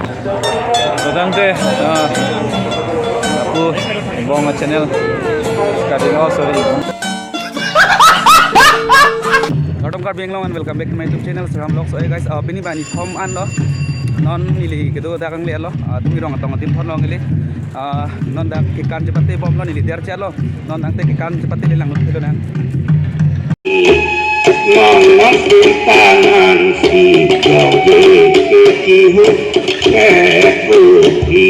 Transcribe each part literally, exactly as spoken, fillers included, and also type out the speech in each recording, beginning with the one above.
Tangte, ah, aku Bong channel. Kading, oh, sorry. Kardom Karbi Anglong and welcome back to my YouTube channel, Sraham Vlogs. So, eh, guys, ah, pini bani thom anlo. Non neli kedo dak angle lo. Ah, tumi rong atong adim thon lo neli. Ah, non dak kekan chepate bomlo neli der chalo. Non tangte kekan chepate le lang lo nang. Mama tangan si kau deke kihuk kekuti.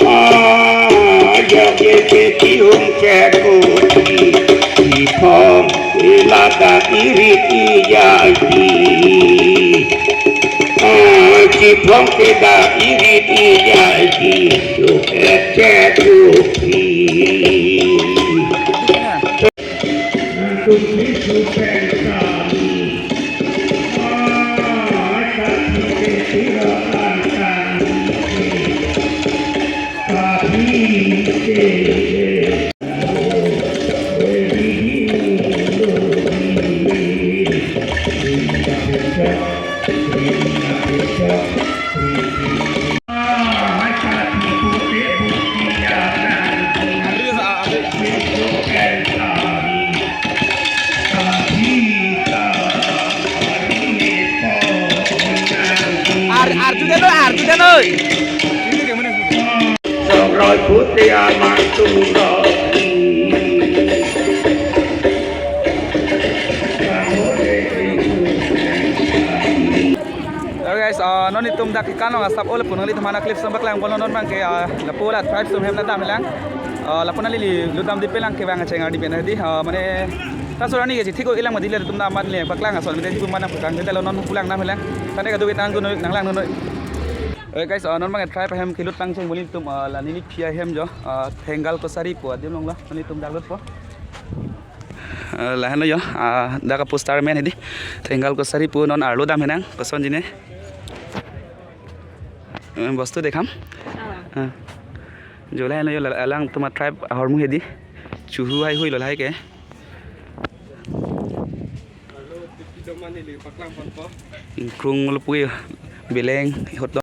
Ah, jok deke kihuk kekuti. Cipong ilada irit ijaji. Ah, cipong keda irit ijaji. Jok kekuti. Ar-, arju den oi, arju den oi. Songroi pute amat turoi. Hello guys, ah, non itum dak kekan along asap ole punang li thomana clip sambak lang bolo non bangke, ah, lapu la tribe sum hem na dam lang. Ah, lapu neli ludam di pelang ke bang cheng ardi pen di, ah, mane ta sorani ke thik ko ilang mati le tum dam ban le paklang ason mate itum mana paklang de lo non pulang dam lang. Tane kadu ke tang tu nang lang noi. Oke guys, ah, non bang tribe hem kelut pangcheng buli tum, ah, la neli phi ahem jo, ah, Thengal Kosari pu adim along la, non itum dak lutpo. Eh, lahenlo jo, ah, dak poster amen hedi. Thengal Kosari pu non arlo dam henang, kosonji ne. Eh, bostu dekham. Ah. Ah. Jo lahenlo jo, la-, alang tuma tribe ahormu hedi. Chuhu hai hui lo lahai ke. Ingkrung lo pui beleng hot lo.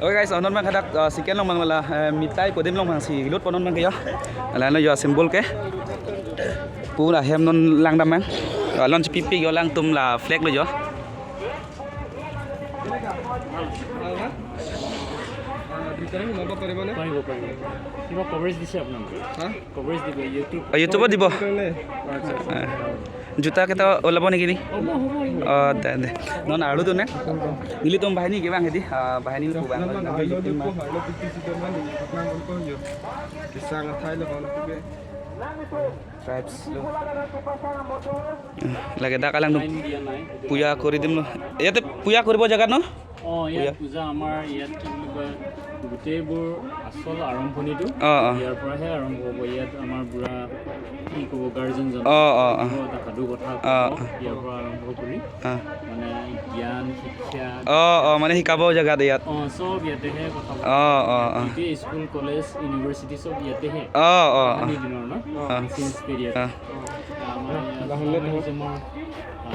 Oke guys, non bang hadak, uh, second along bang la, eh, mitai kodim along bang si lutpo non bang ke jo. Lahenlo jo symbol ke. Pura hem non lang dam bang. Uh, lon chipi pi jo lang tum la flag lo jo. পাৰিব, পাৰিব। কিবা কভাৰেজ দিছে আপোনালোকে? হা? কভাৰেজ দিব, YouTube। অ, YouTubeত দিব। আচ্ছা, আচ্ছা। অ। জোতা কেইটা ওলাব নেকি নি? হ'ব, হ'ব, হ'ব। অ, দে, দে। Non arlo tu ne? Nelitum banghini ke bang hedi. Ah, banghini lo bang. Arlo tu ko, arlo tu si teman ni, teman ko yo. Kisang athai lo bang tu ke. Tribes lo. Lage dak alangtum puja kori dim lo. Yate puja koribo jagat no? অ, ইয়াত পুজা। পূজা আমাৰ ইয়াত কি বুলি কয়, গোটেইবোৰ আচল আৰম্ভণিটো অ, অ। ইয়াৰ পৰাহে আৰম্ভ হ'ব। ইয়াত আমাৰ বুঢ়া, কি ক'ব, গাৰ্জেনজন অ, অ, অ। এটা সাধু কথা অ, কওঁ, অ। ইয়াৰ পৰা আৰম্ভ কৰি অ। মানে জ্ঞান, শিক্ষা অ, অ, মানে শিকাব জেগাত ইয়াত। অ, চব ইয়াতেহে কথা পাতে। অ, অ, অ। গোটেই স্কুল, কলেজ, ইউনিভাৰ্চিটি চব ইয়াতেহে। অ, অ, অ। আধুনিক দিনৰ ন? অ। Ancient period. অ। আমাৰ ইয়াত লাহে লাহে আমাৰ অ,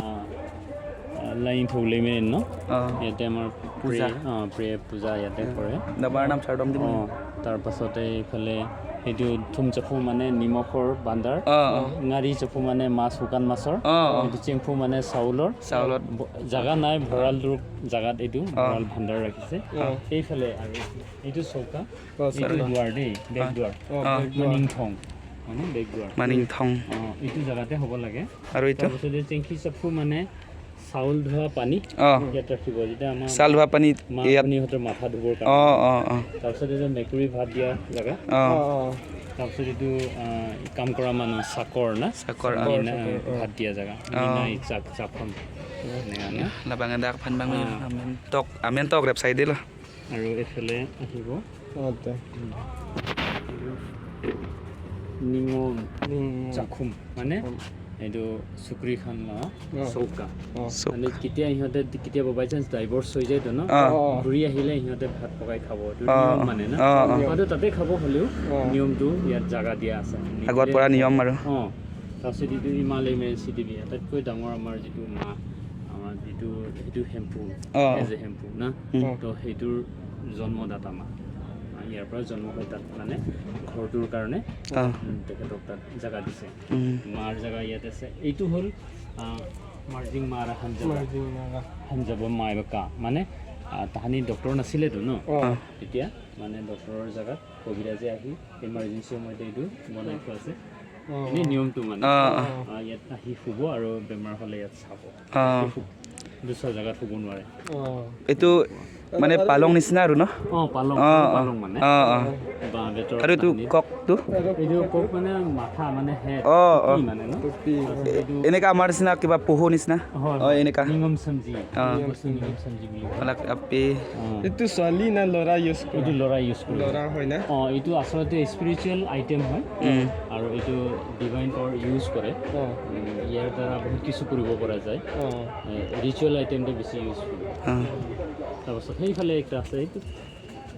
আ, লাইন থৌলে মেইন ন? অ। ইয়াতে আমাৰ পূজা। প্ৰে-, অ, প্ৰে পূজা ইয়াতে অ। কৰে। Dabar nam sardom dim। অ, তাৰ পাছতে এইফালে সেইটো থুম চাফু মানে নিমখৰ ভাণ্ডাৰ। অ, অ। ঙাৰি চাফু মানে মাছ, শুকান মাছৰ। অ, অ। এইটো চেংফু মানে চাউলৰ। চাউলত। ব-, জাগা নাই, ভঁৰাল ৰূপ জাগাত এইটো অ। ভঁৰাল ভাণ্ডাৰ ৰাখিছে। অ। এইফালে আৰু এইটো চৌকা, অ, এইটো চৌকা। দুৱাৰ দেই, বেক অ। দুৱাৰ। অ, অ। বেক দুৱাৰ। মানিংথং, মানে বেক দুৱাৰ। মানিংথং। অ, এইটো জাগাতে হ'ব লাগে। আৰু এইটো? তাৰপিছতে চেংকি চাফু মানে চাউল ধোৱা পানী অ। ইয়াত ৰাখিব, যেতিয়া আমাৰ চাউল ধোৱা পানী মা ইয়াত। ভনীহঁতৰ মাথা ধুবৰ কাৰণে। অ, অ, অ। তাৰপিছতে যে মেকুৰী ভাত দিয়া জেগা। অ। অ, অ। তাৰপিছত এইটো, আহ, কাম কৰা মানুহ, চাকৰ না? চাকৰ, অ। চাকৰি না, চাকৰ, অ। ভাত দিয়া জেগা। অ। মিনাই চাক, চাকখন। এনেকা না? Labang dak aphan bang, অ। Amen tok, amen tok rep side lo। আৰু এইফালে আহিব। অ, তে। নিঙম নিঙম। চাখুম, মানে উম। এইটো চুক্ৰি খান লোৱা অ। চৌকা। অ। চৌকা। মানে কেতিয়া সিহঁতে কেতিয়াবা বাই চান্স ডাইভৰ্চ হৈ যায় তো ন? অ। অ, অ। ঘূৰি আহিলে সিহঁতে ভাত পকাই খাব। এইটো অ, নিয়ম অ। মানে না? অ, অ। সিহঁতে তাতে খাব হ'লেও অ। নিয়মটো ইয়াত জাগা দিয়া আছে। আগৰ পৰা নিয়ম আৰু। অ। তাৰপিছত এইটো ইমালে ইমাৰ্জেঞ্চি টিভি, আটাইতকৈ ডাঙৰ আমাৰ যিটো মা, আমাৰ যি এইটো, সেইটো হেম্পু, অ। এজ এ হেম্পু না। উম। তো সেইটোৰ জন্মদাতা মা। আ, ইয়াৰ পৰা জন্ম হৈ তাত মানে ঘৰটোৰ কাৰণে অ। উম, তেখেতক তাত জেগা দিছে। উম। মাৰ জেগা ইয়াত আছে। এইটো হ'ল আ, মাৰ্জিং মাৰা হানজাবা। মাৰ্জিং মাৰা। হানজাবা মাইবাকা। মানে আ, তাহানি ডক্টৰ নাছিলেতো ন? অ। অ। তেতিয়া মানে ডক্টৰৰ জেগাত কবিৰাজে আহি ইমাৰ্জেঞ্চি সময়তে এইটো বনাই থোৱা আছে। অ। এনেই নিয়মটো মানে। অ, অ। আ, ইয়াত আহি শুব আৰু বেমাৰ হ'লে ইয়াত চাব। অ। দুচৰা জেগাত শুব নোৱাৰে। অ। এইটো মানে পালং নিচিনা আৰু ন? অ, পালং, অ, অ। পালং মানে। অ, অ। বাঁহ বেতৰ আৰু এইটো কাহিনী। ককটো? এইটো কক মানে মাথা মানে হেড অ, অ। কি মানে ন? টুপি। তাৰপিছত এইটো এনেকা আমাৰ নিচিনা কিবা পহু নিচিনা? হয়, অ, হয়। এনেকা। নিঙম চামজি। অ। এই বস্তু নিঙম চামজি বুলি কয়। অলপ আপি। অ। এইটো ছোৱালী না ল'ৰা ইউজ কৰে? এইটো ল'ৰা ইউজ কৰে। ল'ৰা হয় না? অ, এইটো আচলতে স্পিৰিচুৱেল আইটেম হয়। উম। আৰু এইটো ডিভাইন পাৱাৰ ইউজ কৰে। অ। উম, ইয়াৰ দ্বাৰা বহুত কিছু কৰিব পৰা যায়। অ। ৰিচুৱেল আইটেমটো বেছি ইউজ কৰে। অ। তাৰপাছত সেইফালে একটা আছে, এইটো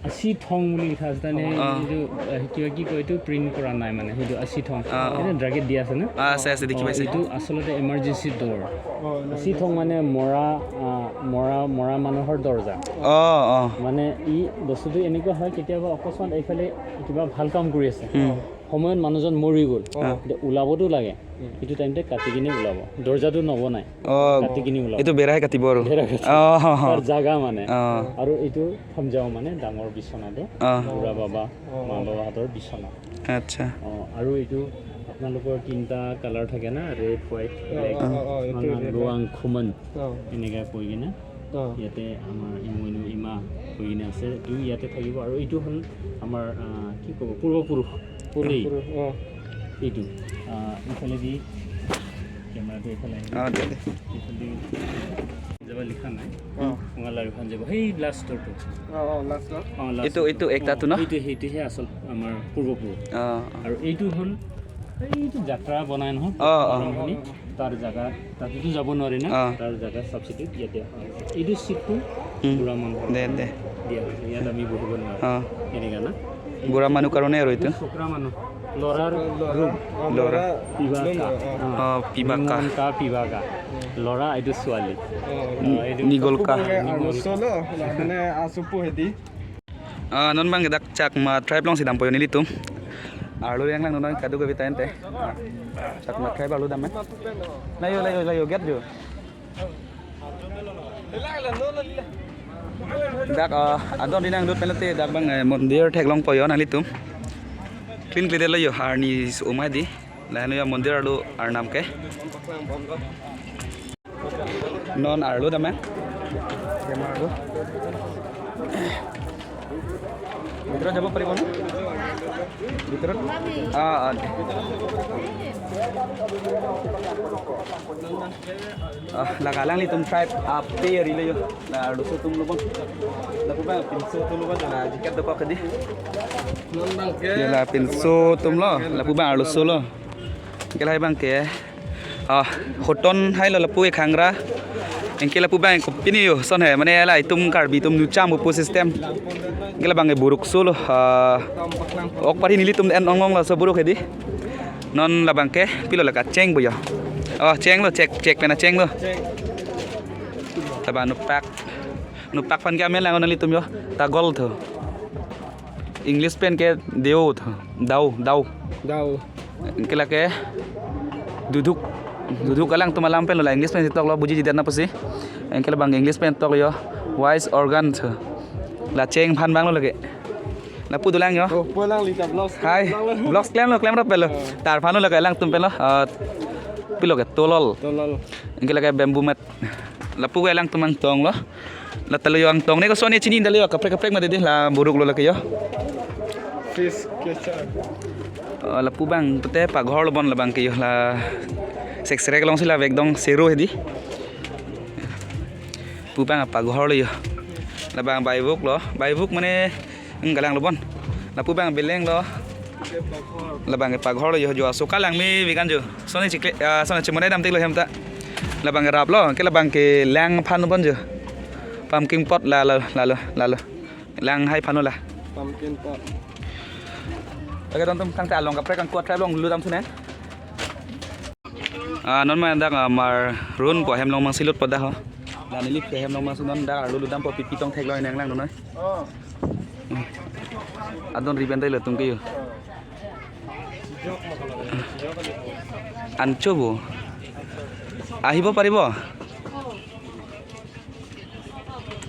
আশী থং বুলি লিখা আছে, তাৰমানে অ। এইটো এ, কিবা কি কয়, এইটো প্ৰিণ্ট কৰা নাই মানে, সেইটো আশী থং। অ, অ। এইটো ড্ৰাগেট দিয়া আছে নে? অ, আছে, আছে, দেখি অ, পাইছে। এইটো আচলতে ইমাৰ্জেঞ্চি ড'ৰ। অ, আশী থং মানে মৰা, আ, মৰা, মৰা মানুহৰ দৰ্জা। অ, অ। মানে ই বস্তুটো এনেকুৱা হয়, কেতিয়াবা অকস্মাত এইফালে কিবা ভাল কাম কৰি আছে, উম। সময়ত মানুহজন মৰি গ'ল, অ। এতিয়া ওলাবতো লাগে, উম। সেইটো টাইমতে কাটি কিনে ওলাব, দৰ্জাটো নবনাই, অ, কাটি কিনে ওলাব। এইটো বেৰাই কাটিব আৰু। বেৰা কাটি। অ, অ, অ। তাৰ জাগা মানে। অ। আৰু এইটো থমজাও মানে ডাঙৰ বিচনা দে, অ। বুঢ়া বাবা, অ। মা বাবাহঁতৰ বিচনা। আচ্ছা। অ, আৰু এইটো আপোনালোকৰ তিনিটা কালাৰ থাকে না, ৰেড, হোৱাইট, অ, ব্লেক, অ, অ, অ, এইটো ৰেড, লোৱাং খুমন, অ। এনেকৈ কৈ কিনে অ। ইয়াতে আমাৰ ইমৈনু ইমা কৈ কিনে আছে, এইটো ইয়াতে থাকিব। আৰু এইটো হ'ল আমাৰ আ, কি ক'ব, পূৰ্বপুৰুষ। পুৰুষ, দেই। পুৰুষ, অ। এইটো আ, এইফালেদি কেমেৰাটো এইফালে আহিব। অ, দে, দে। এইফালেদি যাব লিখা নাই। অ। সোমালে আৰু এখন যাব। সেই লাষ্টৰটো। অ, অ, লাষ্টত। অ, লাষ্ট এইটো, এইটো একটাটো ন? এইটো, সেইটোহে আচল আমাৰ পূৰ্বপুৰুষ। অ, আৰু এইটো হ'ল এইটো যাত্ৰা বনাই নহয়, অ, অ। আৰম্ভণি, তাৰ জাগা, তাতেতো যাব নোৱাৰি না, অ। তাৰ জাগা ছাবষ্টিটিউট ইয়াতে অহা হৈছে। এইটো চিটটো উম। বুঢ়া মানুহৰ দে, দে। দিয়া হৈছে, ইয়াত আমি বহিব নোৱাৰোঁ। অ। এনেকা না? বুঢ়া মানুহ কাৰণে আৰু এইটো। ছোকৰা মানুহ, ল'ৰাৰ ল'ৰা, ৰুম। অ, ল'ৰা। ল'ৰা। পিবাকা। ৰুম, অ, অ। অ, পিবাকা। কা পিবাকা। ল'ৰা, এইটো ছোৱালী। অ, অ, এইটো নিগলকা। Pupung ke arloso lo, la mene asupu hedi. Ah, non bang dak Chakma tribe along si dampo yo nelitum. Arlo yang lang non kadokave ta ente. Chakma tribe arlo dam eh. Layo, layo, layo, get jo. Dak, ah, adon dinang dut penalty dak bang, eh, mondir theklongpo yo nanglitum. Clean clean lo yo, arni umai di. Lahen yo mondir arlo arnam ke. Non arlo dam eh. Arlo. ভিতৰত যাব পাৰিব নে? ভিতৰত? অ, অ, দে। Ah, la kalang nelitum tribe ape ari lo yo. La arloso atum lo bon. Lapu bang pinso atum lo bon, la jikat dokok hedi. Yo, la pinso atum lo, lapu bang arloso lo. Ke lahai bang ke. Ah, hoton hai lo lapu ekhangra. Anke lapu bang kopine yo, son he, mane la itum Karbi atum nucham pu system. Anke la bang ke buruk so lo, ah, ok pari nelitum en ong ong laso buruk hedi. Non la bang ke, pilo la kacheng bo yo. Oh, cheng lo, chek, chek pen acheng lo. Taba nupak. Nupak aphan ke amen lang nanglitum yo. Tagol tho. English pen ke deo tho. Dao, dao. Dao. Anke lake duduk. Duduk alangtum alam pen lo, la English pen si tok lo, bujiji det na pusi. Anke la bang English pen tok lo yo. Voice organ tho. La cheng aphan bang lo lake. Lapu dolang yo. Oh, pulang lita vlogs. Hai, vlogs klem lo, klem rap lo. Tar aphan lo lake alangtum pen lo. Ah, pilo ke tolol. Tolol. Anke lake bamboo mat. Lapu ke alangtum angtong lo. La talo yo angtong ne ko soni chini dalo yo kaprek kaprek mati deh la buruk lo lake yo. Fish catcher. Oh, lapu bang pute paghor lo bon la bang ke yo la seksrek along si la vek dong seru hedi. Pu bang paghor lo yo. La bang baibuk lo. Baibuk mane galang lo bon. Lapu bang beleng lo. La bang paghor lo yo jo aso kalang me vegan jo. Soni chikle, ah, soni chimone dam tik lo hem ta. La bang rap lo, ke la bang ke lang aphan bon jo. Pumpkin pot la lo, la lo, la lo. Lang hai aphan lo la. Pumpkin pot. Oke, tontum tangte along kaprek angko tribe along ludam sune. Ah, non ma dak amar run po hem along mang silut po dah ho. La neli phehem long masu non dak arlo ludam po, pipi tong theklong nang lang non. Oh. Adon riben dai lo tum ke yo. Ancho bo. Ahibo paribo?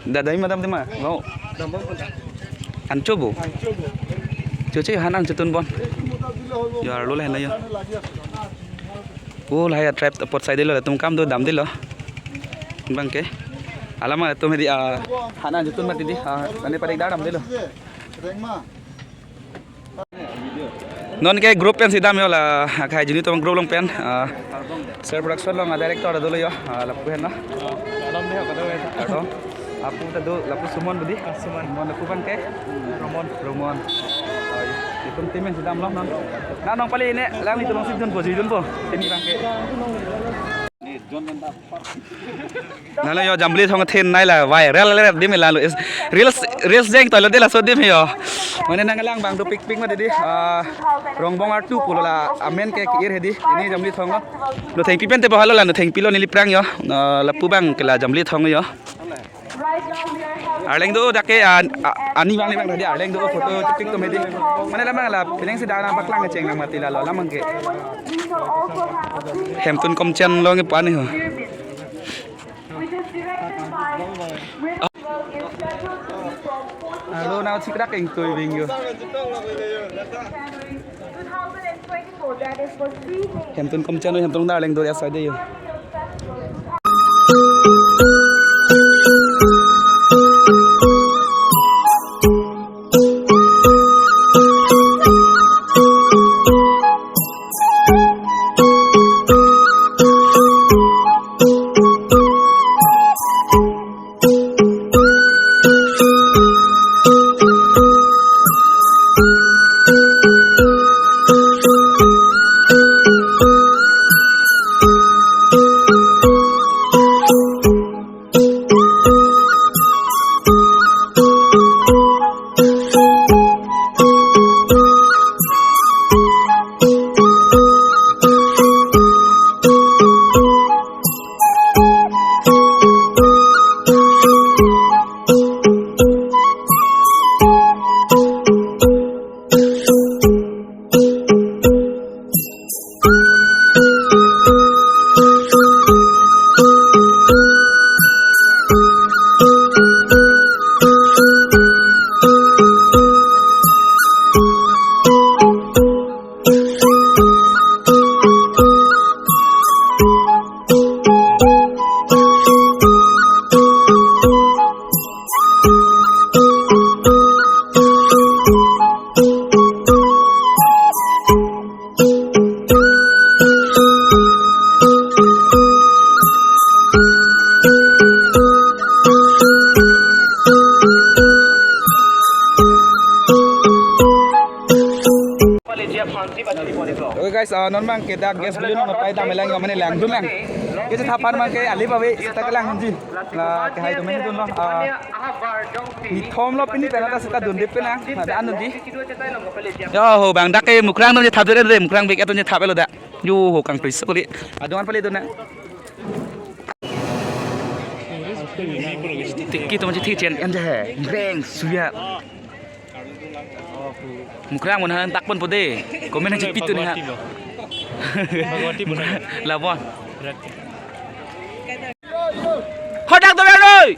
Dada, madam tema. Wow. Ancho bo. Ancho bo. Choche han ancho tun bon. Yo arlo le na yo. Oh, lahai a-trap apot sai dilo, latum kam do dam dilo. Bang ke. Alam atum hedi, ah, han ancho tun mati di. Ah, ane parik dar dam dilo. Non ke group pen si dam yo la, akhai juni tong group along pen, ah, Sir Production along a-director dolo yo, ah, lapu hen na. Kardom. Apu ta do, lapu Suman budi. Ah, Suman. Suman lapu bang ke. Romon. Romon. Ah, itum team pen si dam long non. Na nong pali ne, lang itum si dun po, si dun po. Ini bang ke. Nalo yo Jambili Thong athen nai la viral le dim la lo is reels, reels jeng toilo de laso dim yo. Mane nang lang bang do pik pik ma didi, ah, Rongbong artu pulo la amen ke ir hedi. Ini Jambili Thong lo. Nothengpi pen te bohalo la nothengpi lo neli prang yo. Ah, lapu bang ke la Jambili Thong yo. Arleng do dak ke, ah, ah, ani bang ni bang tadi arleng do photo tik tum hedi. Mane lamang la pining si dana paklang kecheng lang mati la lo lamang ke. Hemtun Komchen along ke pani ho. Alo, nau chikrak eng tui bing yo. Hemtun Komchen, Hemtun Darling do ya sa de yo. Okay guys, uh, non bang ke dak guest beli nong pai dam lang mane langdun lang. Kechethapan bang ke ali babe seta kelang ji. La kehai atum dun lo. Uh, ni thom lo pini pena ta seta dun dip pena. Ada anu ji. Yo ho bang dak ke Mukrang atum chethap dun de, Mukrang bek atum chethap lo dak. Yo ho kangtui sokli. Adong an pale dun na. Tiki atum chethi chen em je he. Breng suya. Mukrang mon han tak pon pode. Komen aja pitu ni ha. Bhagwati bo. Labon. Hodak dober noi.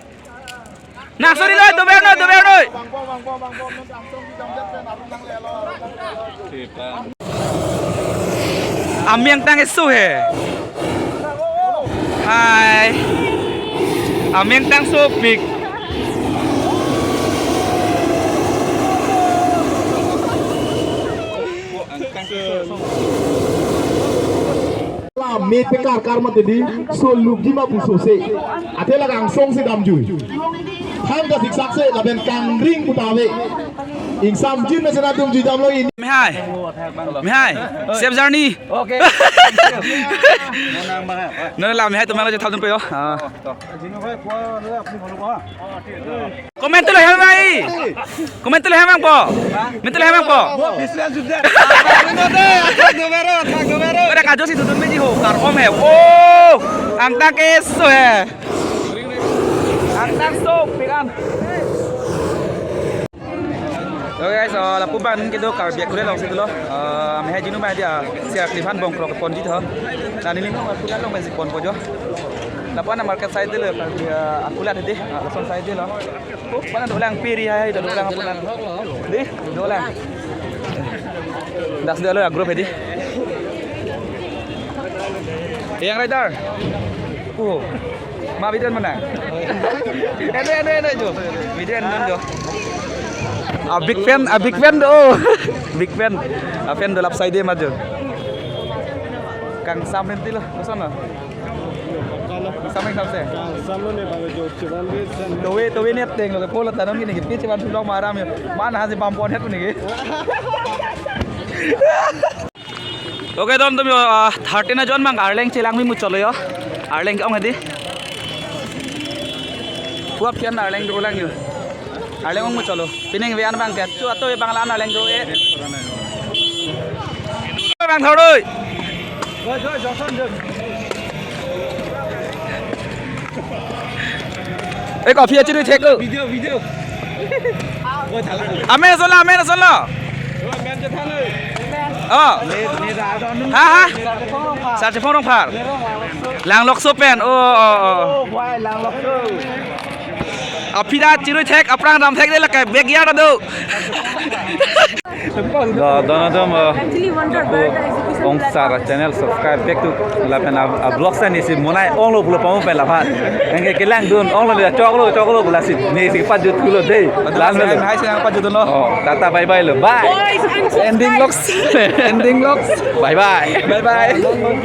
Naksori noi, dober noi, dober noi. Ameng tang eso he. Hai. Ameng tang sopik. La me pekar kar mati di, so lukji ma puso se. Ate la kangsong si damjui. Thang ka siksak se, lapen kangring puta ave. Ingsamjin me sena tum jui damlo ini. Mehai. Mehai. Safe journey. Okay. Nana la mehai atum lo je thap dun pe yo. Ah. Comment lo hem ai. Comment lo hem ang po. Comment lo hem ang po. Ora kajo si tutun meji ho kar om he. Oh, angta keso he. Ang nang stop, piran. Okay guys, uh, lapu abang kedo Karbi Akhulat alongsi dolo. Uh, mehai jinu ma dia siar kliphan bongkrok ponji tho. Na neli mo Akhulat along pensi ponpo jo. Lapu ana market side dolo Karbi, uh, Akhulat hedi. Uh, lason side dolo. Oh, mana dolang piri hai, dolang Akhulat. Di, dolang. Das dolo ya group hedi. Yang rider. Oh. Ma video mana? Ene, ene, ene jo. Video ene jo. A big fan, a big fan do. Big fan. A fan do lap side ma jo. Kangsam rinti lo, koson lo? Kangsam, kangsam se. Kangsam lo ne bang jo, chevan be san. Towe, towe ne teng lo, polo tanon gini, gini, chevan vlog ma aram jo. Mana hasi bam pon het ni ke. Okay, don tumi, uh, thirteen ajon mang Arleng chelang mi muchotlo jo. Arleng ong hedi. Puap kian Arleng dolang jo. Arleng ong muchotlo. Pining vean bang ke. Chu ato bang lan Arleng do e. Bang thoroi. Eh, coffee achi thek ko. Video, video. Amen ason lo, amen ason lo. Oh. Ha, ha. Sarche phone rong phar. Langlokso pen. Oh, oh, oh. Aphi ta chirui thek, aphrang dam thek de la kai backyard do. Do, don atum, uh, Actually, one of the best education ongsar platform. Channel subscribe back to lapen a, a vlog sa nisi monai onglo pulo pamu pen laphan. Anke kelang dun onglo dia choklo choklo pula si nisi pajut kulo dei. Lan melo. Hai, senang pajut lo. Oh, tata bye bye lo. Bye. Boys, I'm so Ending vlogs. Ending vlogs. Bye bye. Bye bye.